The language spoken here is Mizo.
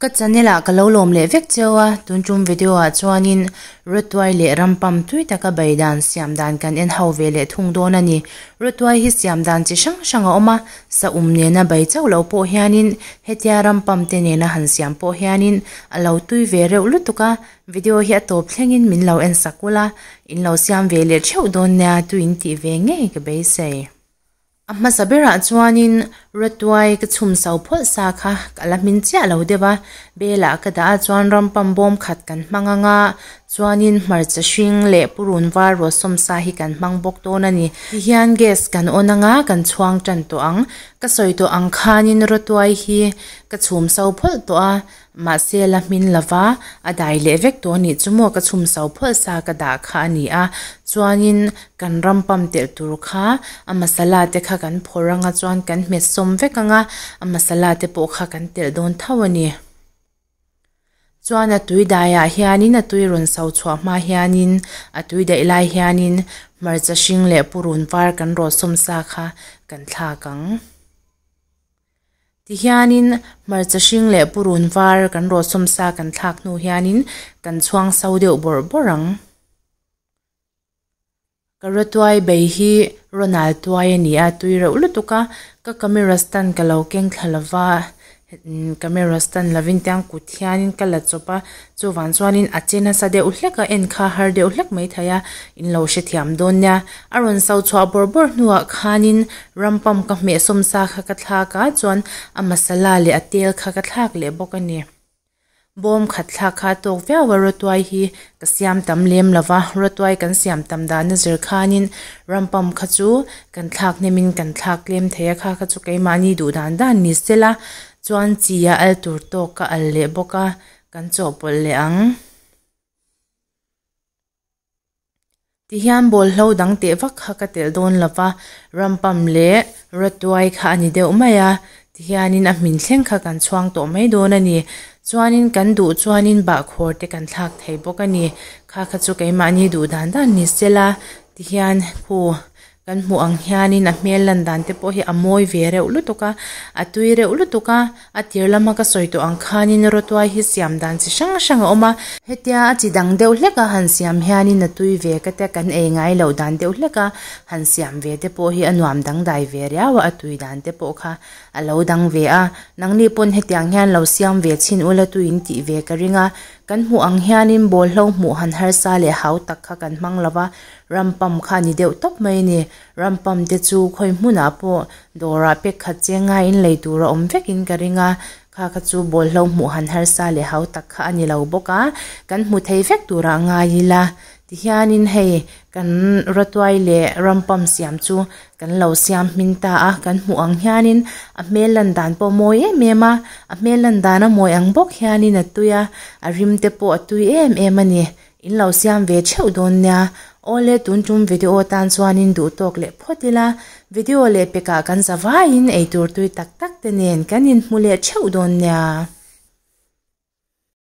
Ka channel ah ka lo lawm leh vek cheu a, tun tum video ah chuanin Rawtuai leh Rampam tui taka bei dan siam dan kan en ho ve leh thung dawn a ni. Rawtuai hi siam dan chi hrang hrang a awm a, sa um nena bei chauh lo pawh hianin hetia Rampam te nena han siam pawh hianin a lo tui ve reuh lutuk a, video hi a tawp thlengin min lo en sak ula, in lo siam ve leh theuh dawn nia tuin tih ve ngei ka beisei. A hmasa berah chuanin rawtuai ka chhum so phawlh sa kha ka la hmin chiah lo deuh a, belah ka dah a chuan rampam bawm khat kan hmang ang a, chuanin hmarcha hring leh purun var rawsawm sa hi kan hmang bawk dawn a ni. Tihian gas kan on ang a, kan chhuang tan tawh ang. Ka sawi tawh ang khanin rawtuai hi ka chhum so phawlh tawh a, Mahse la hmin lova a dai leh vek tawh anih chu maw ka chhum so phawlh sa ka dah kha a ni a, chuanin kan ram pump telh tur kha a masala te kha kan phawrh anga chuan kan hmet sawm vek anga a masala te pawh kha kan telh dawn tho a ni. Chuan a tui daiah hianin a tui rawn so chhuah hma hianin a tui daih lai hianin hmarcha hring leh purun var kan rawh sawm sa kha kan thlak ang. Tihianin hmarcha hring leh purun var kan rawhsawm sa kan thlak hnu hianin kan chhuang so deuh bawrh bawrh ang. Ka rawtuai bei hi Ronald tuai a ni a, tui reuh lutuk a, ka camera stand ka lo keng thla lova, camera stand lovin tiang kut hianin ka la chawp a. Chuvang chuanin a che nasa deuh hlek a, en kha har deuh hlek mai thei a, in lo hrethiam dawn nia. A rawn so chhuah bawrh bawrh hnuah khanin ram pump ka hmeh sawm sa kha ka thlak a, chuan a masala leh a tel kha ka thlak leh bawk a ni. Bawm khat thlak kha a tawk viau a, rawtuai hi ka siam tam lem lo va, rawtuai kan siam tam dan a zir khanin ram pump kha chu kan thlak hnemin kan thlak tlem thei a, kha kha chu keimahni duh dan dan ni sela chuan chi a al tur tawk ka al leh bawk a. Kan chawhpawlh leh ang. Tihian bawlhlo dang teh vak kha ka telh dawn lo va, rampam leh rawtuai kha a ni deuh mai a, tihianin a hmin thleng kha kan chhuang tawh mai dawn a ni. Chuanin kan duh chuanin bahkhawr te kan thlak thei bawk a ni. Kha kha chu keimahni duh dan dan ni sela, tihian khu Kan hmuh ang hianin a hmel lan dan te pawh hi a mawi ve reuh lutuk a, a tui reuh lutuk a, a tir lama ka sawi tawh ang khanin rawtuai hi siam dan chi hrang hrang a awm a, hetia a chi dang deuh hlek a han siam hianin a tui ve ka tia kan ei ngai loh dan deuh hlek a han siam ve te pawh hi a nuam dangdai ve riau a, a tui dan te pawh kha a lo dang ve a, nangni pawn hetiang hian lo siam ve chhin ula tuin tih ve ka ring a, kan hmuh ang hianin bawlhlo hmuh han harsa leh hau tak kha kan hmang lo va. Rampam kha a ni deuh tawp mai a ni. Rampam te chu khawi hmunah pawh dawrah pek khat cheng ngaiin lei tur a awm vekin ka ring a, kha kha chu bawlhlo hmuh han harsa leh hau tak kha a ni lo bawk a, kan hmu thei vek turah ngai ila. Tihianin hei kan rawtuai leh rampam siam chu kan lo siam hmin ta a, kan hmuh ang hianin a hmel lan dan pawh a mawi em em a, a hmel lan dan a mawi ang bawk hianin a tui a, a rim te pawh a tui em em a ni. In lo siam ve theuh dawn nia. Awle tun tum video tan chuanin duh tawk leh phawt ila, video leh pekah kan za vaiin eitur tui tak tak te nen kan inhmu leh theuh dawn nia.